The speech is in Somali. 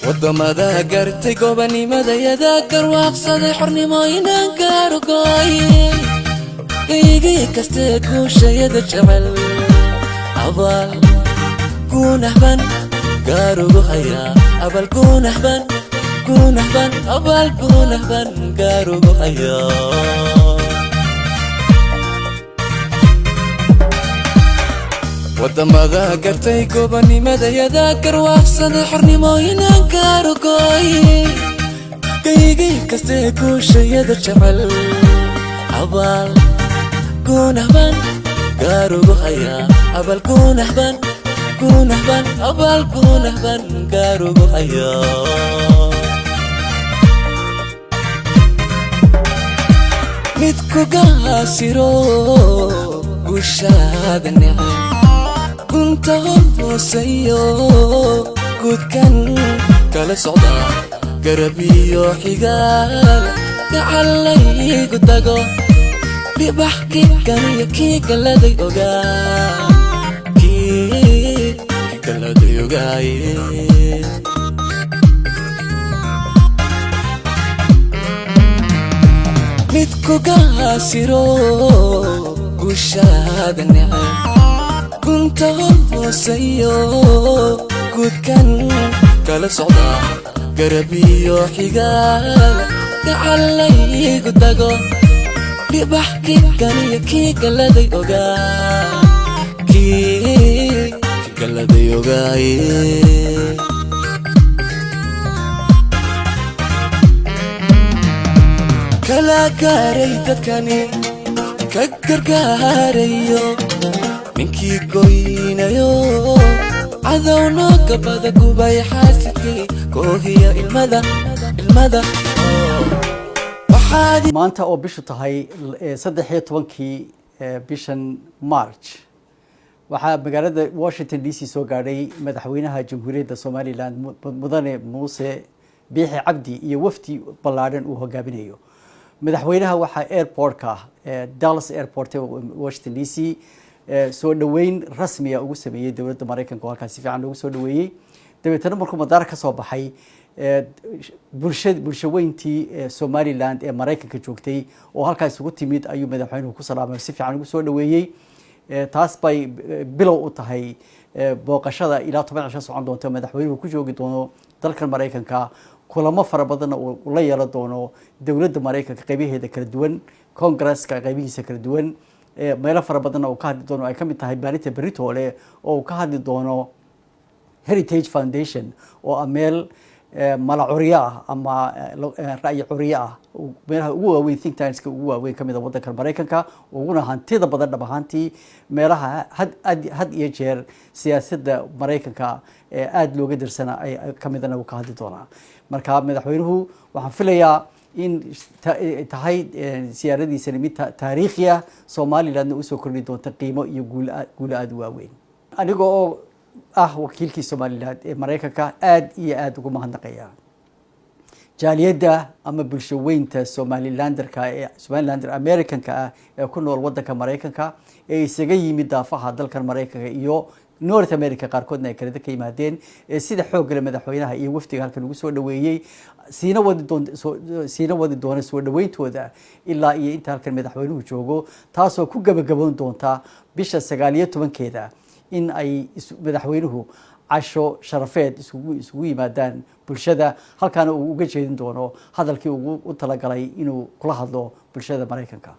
Wadamada gartay gobanimadayada, garwaaqsaday xornimo inaan gaarugooy, gaygay kastee guushayada jecel, abaal guunahban gaarugu hayaa, abaal guunahban, guunahban, abaal guunahban gaarugu hayaa. Wadamada gartay gobanimadayada, garwaaqsaday xornimo inaan gaarugooy, gaygay kastee guushayada jecel, abaal guunahban gaarugu hayaa, abaal guunahban, guunahban, abaal guunahban gaarugu hayaa. Mid kugaasiro guushaada neceb, gunta hooseeyo guudkan kala socda, garab iyo xigaal gacalaygu tago, dhibax kii kaniyo kii galaday ogaa, kii galaday ogaaye. Mid kugaasiro guushaada neceb, gunta hooseeyo guudkan kala socda, garab iyo xigaal gacalaygu tago, dhibax kii kaniyo kii galaday ogaa, kii galaday ogaaye. Kala gaaray dadkani ka gargaarayo, ninkii goynayo cadowno gabada gubay, xaasidkii koohiya ilmada ilmada waxaad. Maanta oo bishu tahay 13-kii bishan March, waxaa magaalada Washington DC soo gaadhay madaxweynaha Jamhuuriyadda Somaliland, Mudane Muuse Biixi Cabdi, iyo wafdi ballaadhan uu hogaaminayo. Madaxweynaha waxaa airportka, Dallas Airport ee Washington DC, soo dhoweyn rasmiya ugu sameeyey dowladda Maraykanka, oo halkaas si fiican loogu soo dhoweeyey. Dabeetana markuu madaar ka soo baxay, bulshaweyntii Somaliland ee Maraykanka joogtay oo halkaas isugu timid ayuu madaxweynuhu ku salaamay, si fiican ugu soo dhoweeyey. Taas bay bilow u tahay booqashada ilaa 10 cisho socon doonta madaxweynuhu ku joogi doono dalkan Maraykanka, kulamo fara badanna uu la yeelan doono dowladda Maraykanka qaybaheeda kala duwan, Congresska qaybihiisa kala duwan, meelo fara badanna uu ka hadli doono, ay ka mid tahay maalinta beritoole oo uu ka hadli doono Heritage Foundation, oo ah meel mala curyo ah ama ra'yi curyo ah, meelaha ugu waaweyn, think tankska ugu waaweyn kamid a waddanka Maraykanka, uguna hantida badan dhab ahaantii, meelaha had iyo jeer siyaasadda Maraykanka aada looga dirsana ay kamidana uu ka hadli doonaa. Marka madaxweynuhu waxaan filayaa in tahay siyaaradiisani mid taariikhi ah, Somalilandna usoo kordhi doonta qiimo iyo guulo aada u waaweyn. Aniga oo ah wakiilkii Somaliland ee Maraykanka, aada iyo aada ugu mahadnaqaya jaaliyadda ama bulsho weynta Somalilanderka ee Somalilander Americanka ah ee ku nool waddanka Maraykanka, ee isaga yimid daafaha dalkan Maraykanka iyo North America, qaarkoodna ay Kanada ka yimaadeen, ee sida xooggale madaxweynaha iyo wafdiga halkan ugu soo dhoweeyey, siina wadi doona soo dhaweyntooda ilaa iyo inta halkan madaxweynuhu joogo, taasoo ku gabagaboon doonta bisha 19-keeda in ay madaxweynuhu casho sharafeed isugu yimaadaan bulshada, halkaana uu uga jeedin doono hadalkii ugu u talagalay inuu kula hadlo bulshada Maraykanka.